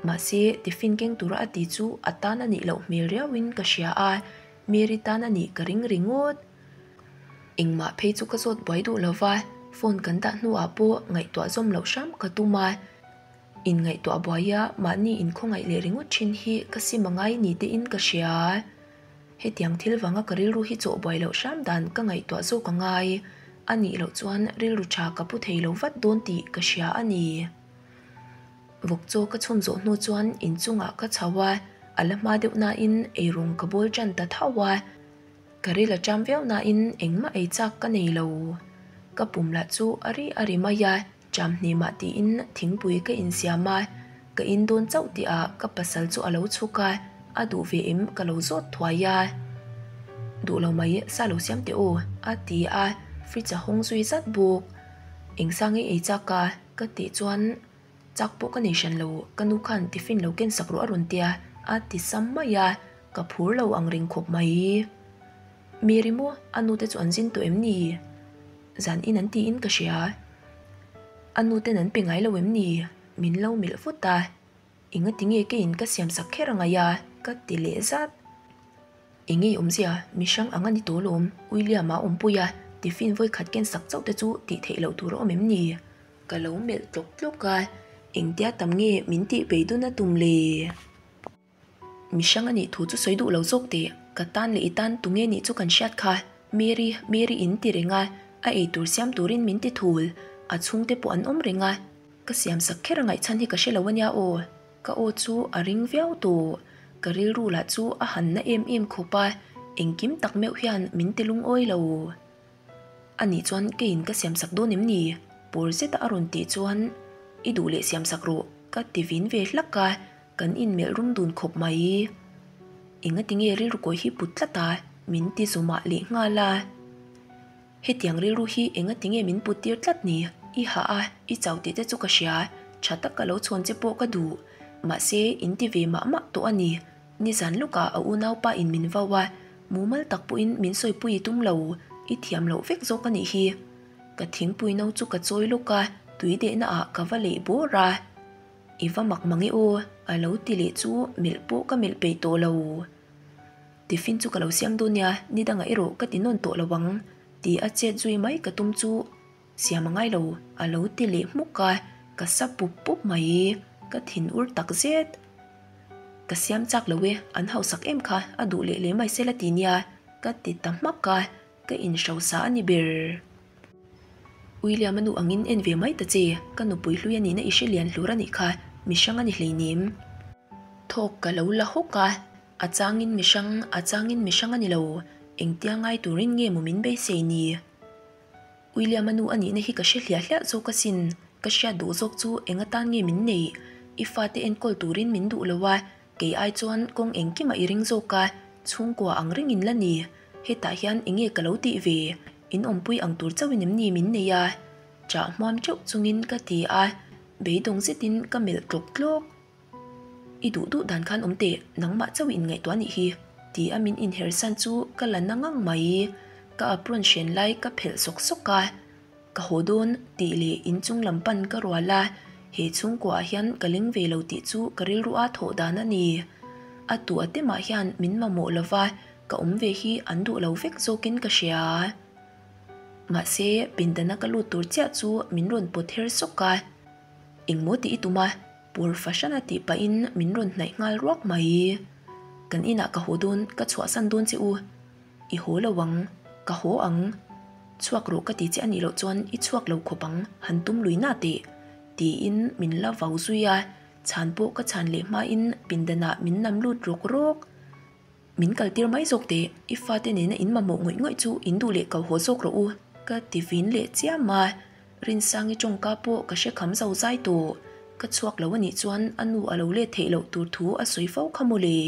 Mahse, tiffin keng tura a ti chu a tan a nih loh hmel riauin ka hria a, Mary tan a nih ka ring ringawt. Engmah phei chu ka zawt buai duh lova, phone kan dah hnuah pawh ngaihtuah zawm loh hram ka tum a. Inngaihtuah buaia mahni inkhawngaih leh ringawt thin hi ka sim a ngai ni tein ka hria. Hetiang thil vanga ka rilru hi chawh buai loh hram dan ka ngaihtuah zawk a ngai. A nih loh chuan rilru tha ka pu thei lo vat dawn tih ka hria a ni. Vawk chaw ka chhun zawh hnu chuan inchungah ka chho a, a la hma deuh nain eirawng ka bawl tan ta tho a. Ka ril a ṭam viau nain engmah ei chak ka nei lo. Ka pum lah chu a ri a ri mai a, ṭam hnemah tiin thingpui ka insiam a, ka in dawn chauh tihah ka pasal chu a lo chhuk a, a duh ve em ka lo zawt thuai a. Duh lo mai, sa lo siam teh aw, a ti a, fridge a hawng zui zat bawk. Engsange ei chak a? Ka tih chuan chak pawh ka nei hran lo, ka nu khan tiffin lo ken sak rawh a rawn tia, a ti sam mai a, ka phur lo ang reng khawp mai. Mary maw, a nu te chu an zin tawh em ni? Zan in an tiin ka hria. A nu ten an pe ngai lo em ni? Min lo melh vut a. Engati nge keiin ka siam sak kher a ngaih a? Ka ti leh zat. Engei awmzia, mi hrang ang a ni tawh lawm, William-a awmpui a, tiffin vawi khat ken sak chauh te chu tih theih loh tur a awm em ni? Ka lo melh tlawk tlawk a, engtia tam nge min tih beidun a tum le? Mi hrang a nih thu chu sawi duh lo zawk teh, ka tan leh i tan tunge nih chu kan hriat kha, Mary, Mary in ti reng a, a eitur siam turin min ti thul, a chhungte pawh an awm reng a, ka siam sak kher a ngaihchhan hi ka hre lo a nia aw. Ka aw chu a ring viau tawh. Ka rilru lah chu a han na em em khawp a, engkim tak meuh hian min ti lungawi lo. A nih chuan keiin ka siamsak dawn em ni? Pawr zeta a rawn tih chuan I duh leh siamsak rawh ka ti vin ve hlak a, kan inmelh rum dun khawp mai. Engati nge rilru kawi hi put tlat a? Min ti zawmah leh nghal a. Hetiang rilru hi enga tinge min put tir tlat ni? I hah a, i chau tih te chu ka hria, tha tak ka lo chhawn che pawh ka duh. Mahse, in ti ve mah mah tawh a ni. Nizan lawkah a unaupa in min vau a, mumal tak pawhin min sawipui i tum lo, i thiam loh vek zawk a nih hi. Ka thingpui no chu ka chawi lawk a, tui dehna ah ka va leh bawr a. I va mak mang e aw, a lo ti leh chu melh pawh ka melh peih tawh lo. Tiffin chu ka lo siam dawn nia, ni dangah erawh ka ti nawn tawh lo ang, ti a chet zui mai ka tum chu siam a ngai lo, a lo ti leh hmuk a, ka sa pup pup mai, ka thin ur tak zet. Ka siam chak lo e, an hausak em kha, a duh leh leh mai se la ti nia, ka ti ta hmak a, ka inhrosa a ni ber. William a nu angin en ve mai ta che, ka nupui hlui a nihna i hre lian hlur a nih kha, mihrang a ni hleinem. Thawk ka lo la hawk a. A changin mi hrang, a changin mi hrang a ni lo. Engtia ngai turin nge maw min beisei ni? William-a nu a nihna hi ka hre hliah hliah zawk asin. Ka hriat duh zawk chu eng atan nge min neih? I fate enkawl turin min duh lo a, kei ai chuan kawng engkimah i ring zawk a, chhungkua ang ringin la ni. Hetah hian enge ka lo tih ve? In awmpui ang tur chauhin em ni min nei a? Chah hmuam teuh chungin ka ti a, beidawng zetin ka melh tlawk tlawk. I duh duh dan khan awm teh, nangmah chauh i inngaihtuah anih hi, ti a min inher san chu ka la na ngang mai. Ka apron hren lai ka phelh sawk sawk a, Ka haw dawn tih leh inchung lam pan ka rual a, he chhungkuaah hian ka leng ve lo tih chu ka rilru a thawh dan a ni. A tu a temah hian min mamawh lova ka awm ve hi an duh lo vek zawkin ka hria. Mahse, pindana ka lut tur chiah chu min rawn pawt her sawk a. Engmaw tih i tum a? Pur fahran a tih pahin min rawn hnaih nghal ruak mai. Kan inah ka haw dawn, ka chhuahsan dawn che u. I haw lo ang, ka haw ang. Chhuak rawh ka ti che a nih loh chuan i chhuak lo khawp ang, han tum lui na teh. Tiin min la vau zui a, chhan pawh ka chhan leh hmain pindanah min nam lut rawk rawk. Min kaltir mai zawk teh, i fate nena in mamawh ngawih ngawih chu in duh leh ko haw zawk rawh u, ka ti vin leh chiam a. Rinsangi tawngka pawh ka hre kham zo zai tawh. Ka chhuak lo anih chuan a nu a lo let theih loh tur thu a sawi fo kha mawle.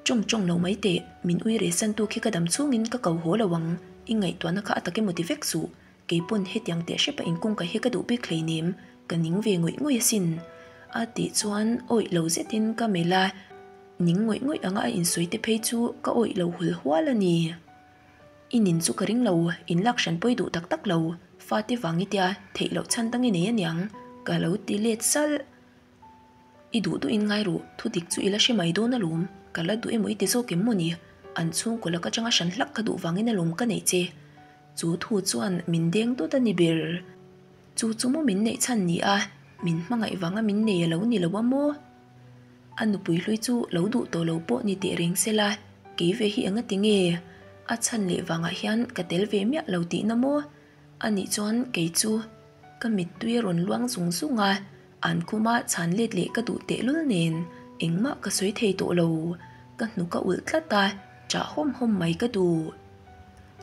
Tawng tawng lo mai teh, min ui reh santu khi ka dam chhungin ka ko haw lo ang, i ngaihtuahna kha a tak emaw ti vek suh. Keipawn hetiang teh hrepa inkawngka hi ka duh bik hleinem, ka ning ve ngawih ngawih asin. A tih chuan awih lo zetin ka melh a, ning ngawih ngawih anga a insawi te phei chu ka awih lo hul hual a ni. I nin chu ka ring lo, in lak hran pawi duh tak tak lo, fate vang i tia theih loh chhan dang i nei aniang, ka lo ti let salh. I duh duhin ngai ruh, thu dik chu i la hre mai dawn alawm, ka la duh emaw i ti zawk em maw ni? An chhungkaw laka changa hran hlak ka duh vangin alawm ka neih che. Chu thu chuan min deng dawt a ni ber. Chu chu maw min neih chhan ni a, min hmangaih vanga min nei a lo ni lo a maw? A nupui hlui chu lo duh tawh lo pawh ni teh reng se la, kei ve hi enga ti nge? A chhan leh vangah hian ka tel ve miah lo tihna maw? A nih chuan kei chu ka mittui a rawn luang zung zung a, an khuma chhan let leh ka duh tehlul nen engmah ka sawi thei tawh lo. Ka hnuk a ulh tlat a, chah hawm hawm mai ka duh.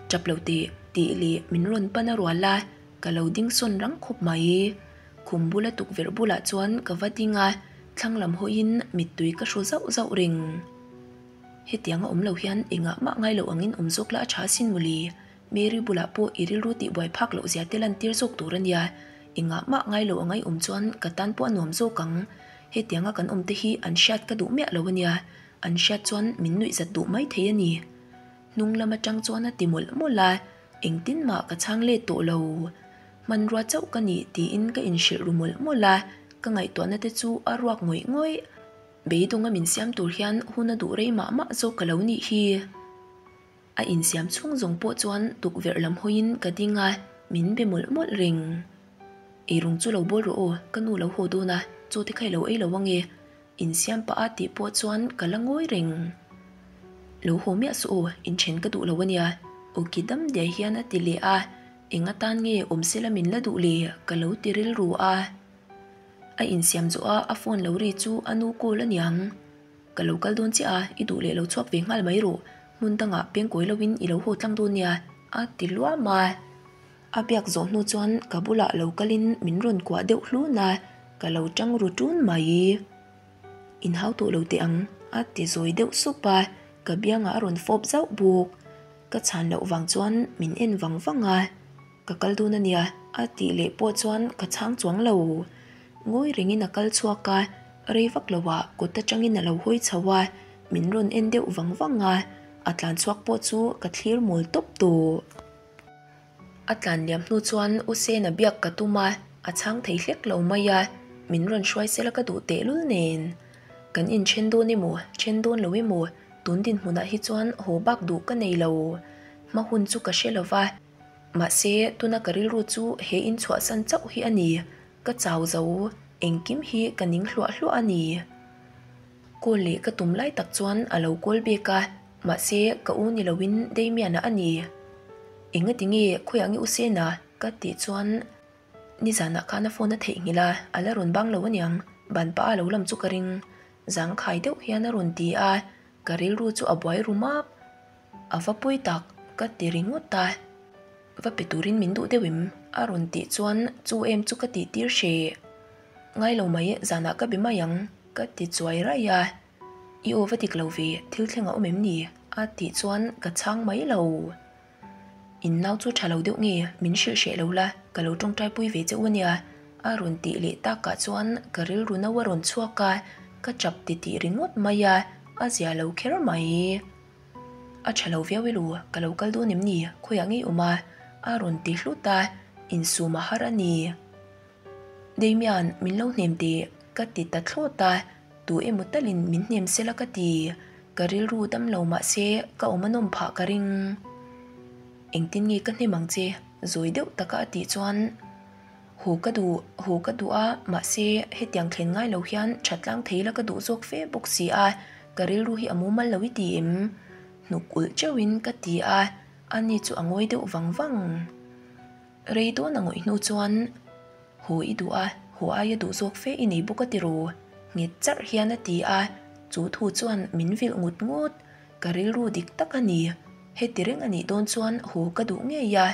Tap lo teh tih leh min rawn pan a rual a, ka lo ding sawn rang khawp mai. Khum bula tukverh bulah chuan ka va ding a, thlang lam hawiin mittui ka hru zauh zauh reng. Hetianga awm lo hian engah mah ngai lo angin awm zawk la a tha asin mawle. Mary bulah pawh i rilru tihbuai phak loh zia te lantir zawk tur a nia. Engah mah ngai lo anga i awm chuan ka tan pawh a nuam zawk ang. Hetianga kan awm te hi an hriat ka duh miah lo a nia. An hriat chuan min nuihzat duh mai thei a ni. Hnung lam atang chuan a ti mawlh mawlh a, engtin mah ka chhang let tawh lo. Hmanrua chauh ka nih tiin ka inhrilh ru mawlh mawlh a, ka ngaihtuahna te chu a ruak ngawih ngawih. Beidawnga min siam tur hian hun a duh rei mah mah zawk ka lo nih hi. A insiam chhung zawng pawh chuan tukverh lam hawiin ka ding a, min be mawlh mawlh reng. Eirung chu lo bawl rawh aw, ka nu lo haw dawn a, chaw te kha i lo ei lo ange. Insiam pah a tih pawh chuan ka la ngawi reng. Lo haw miah suh aw, inthen ka duh lo ania, awki dam diai hian a ti leh a, eng atan nge awm sela min la duh le ka lo ti rilru a. A insiam zawh a a phone lo ri chu a nu call aniang. Ka lo kal dawn chiah a, i duh leh lo chhuak ve nghal mai rawh, hmun dangah pengkawi loin i lo haw tlang dawn nia, a ti luam a. A biak zawh hnu chuan ka bulah lo kalin min rawn kuah deuh hlun a, ka lo tang ru tun mai. Inhau tawh lo teh ang, a ti zawi deuh sup a, ka biangah a rawn fawp zauh bawk. Ka chhan loh vang chuan min en vang vang a, Ka kal dawn a nia, a tih leh pawh chuan ka chhang chuang lo. Ngawi rengin a kal chhuak a, rei vak loah kut atangin a lo hawi chho a, min rawn en deuh vang vang a, a tlan chhuak pawh chu ka thlir mawl tawp tawh. A tlan liam hnu chuan U Sena biak ka tum a, a chhang thei hlek lo mai a, min rawn hruai sela ka duh tehlul nen. Kan inthen dawn emaw, then dawn lo emaw, tun dinhmunah hi chuan haw bak duh ka nei lo. Hma hun chu ka hre lo va, mahse tuna ka rilru chu he inchhuahsan chauh hi a ni, ka chau zo, engkim hi ka ning hluah hluah a ni. Call leh ka tum lai tak chuan a lo call bik a, mahse ka u ni loin Damian-a a ni. Engati nge khawiah nge u Sena? ka tih chuan nizanah khan a phone a theihnghilh a, a la rawn bang lo aniang, ban pah a lo lam chu ka ring. Zangkhai deuh hian a rawn ti a, ka rilru chu a buai ru map. A va pawi tak, ka ti ringawt a. Va pe turin min duh deuh em? a rawn tih chuan chu em chu ka tih tir hreh. Ngai lo mai, zanah ka be mai ang, ka ti chuai raih a. I aw va dik lo ve, thil thleng a awm em ni? a tih chuan ka chhang mai lo. In nau chu tha lo deuh nge, min hrilh hreh lo la, ka lo tawngtai pui ve che u ania, a rawn tih leh takah chuan ka rilru no a rawn chhuak a, ka chap titih ringawt mai a, a zia lo kher mai. A tha lo viau elu, ka lo kal dawn em ni? Khawiah ngei awm a? A rawn ti hlut a, insum a har a ni. Damian, min lo hnem teh, ka ti ta thlawt a, tu emaw talin min hnem sela ka ti. Ka rilru dam lo mah se ka awm a nawm phah ka ring. Engtin nge ka hnem ang che? Zawi deuh taka a tih chuan, Haw ka duh, haw ka duh a, mahse hetiang thlen ngai lo hian that tlang thei la ka duh zawk fe bawk si a, ka rilru hi a mumal lo i ti em? Hnuk ulh teuhin ka ti a, ani chu a ngawi deuh vang vang. Rei dawn a ngawih hnu chuan, Haw i duh a, haw aia duh zawk fe i nei bawk a tiraw? Nghet charh hian a ti a, chu thu chuan min vilh ngut ngut. Ka rilru dik tak a ni. Heti reng a nih dawn chuan haw ka duh ngei a,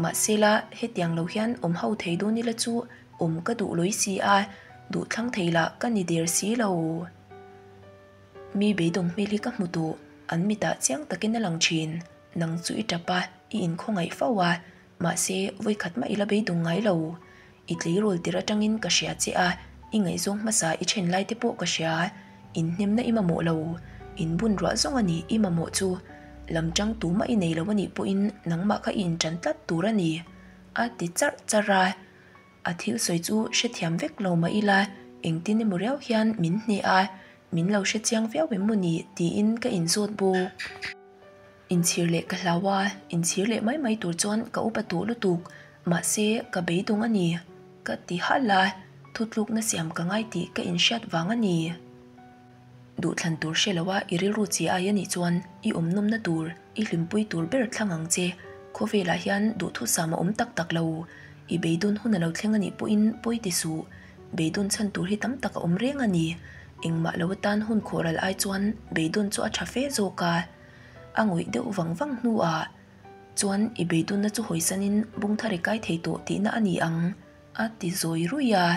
mahsela hetiang lo hian awm ho thei dawn ila chu awm ka duh lawi si a, duh thlang thei lah ka ni der si lo. Mi beidawng hmel hi ka hmu tawh, an mitah chiang takin a lang thin. Nang chu i tap a, i inkhawngaih fo a, mahse vawikhat mah i la beidawng ngai lo. I tleirawl tir atangin ka hria che a, i ngaihzawng hmasa i then lai te pawh ka hria. Inhnemna i mamawh lo, inbun ruah zawng a ni i mamawh chu. Lam chang tumah i nei lo a nih pawhin nangmah kha i intan tlat tur a ni, a ti charh charh a. A thil sawi chu hrethiam vek lo mah ila, engtin emaw riau hian min hneh a, min lo hrechiang viau em maw ni tiin ka inzawt bawk. Inchhir leh ka hlau a, inchhir leh mai mai tur chuan ka upa tawh lutuk, mahse ka beidawng a ni. Ka ti halh a, thutlukna siam ka ngai tih ka inhriat vang a ni. Duhthlan tur hre lo a i rilru chi ai a nih chuan i awm nawmna tur, i hlimpui tur ber thlang ang che. Khawvelah hian duhthusam a awm tak tak lo. I beidawn hun a lo thleng a nih pawhin pawi ti suh. Beidawn chhan tur hi tam tak a awm reng a ni. Engmah lo atan hun khawhral ai chuan beidawn chu a tha fe zawk a. A ngawih deuh vang vang hnuah chuan i beidawnna chu hawisanin bung thar i kai thei tawh tihna a ni ang, a ti zawi ruih a.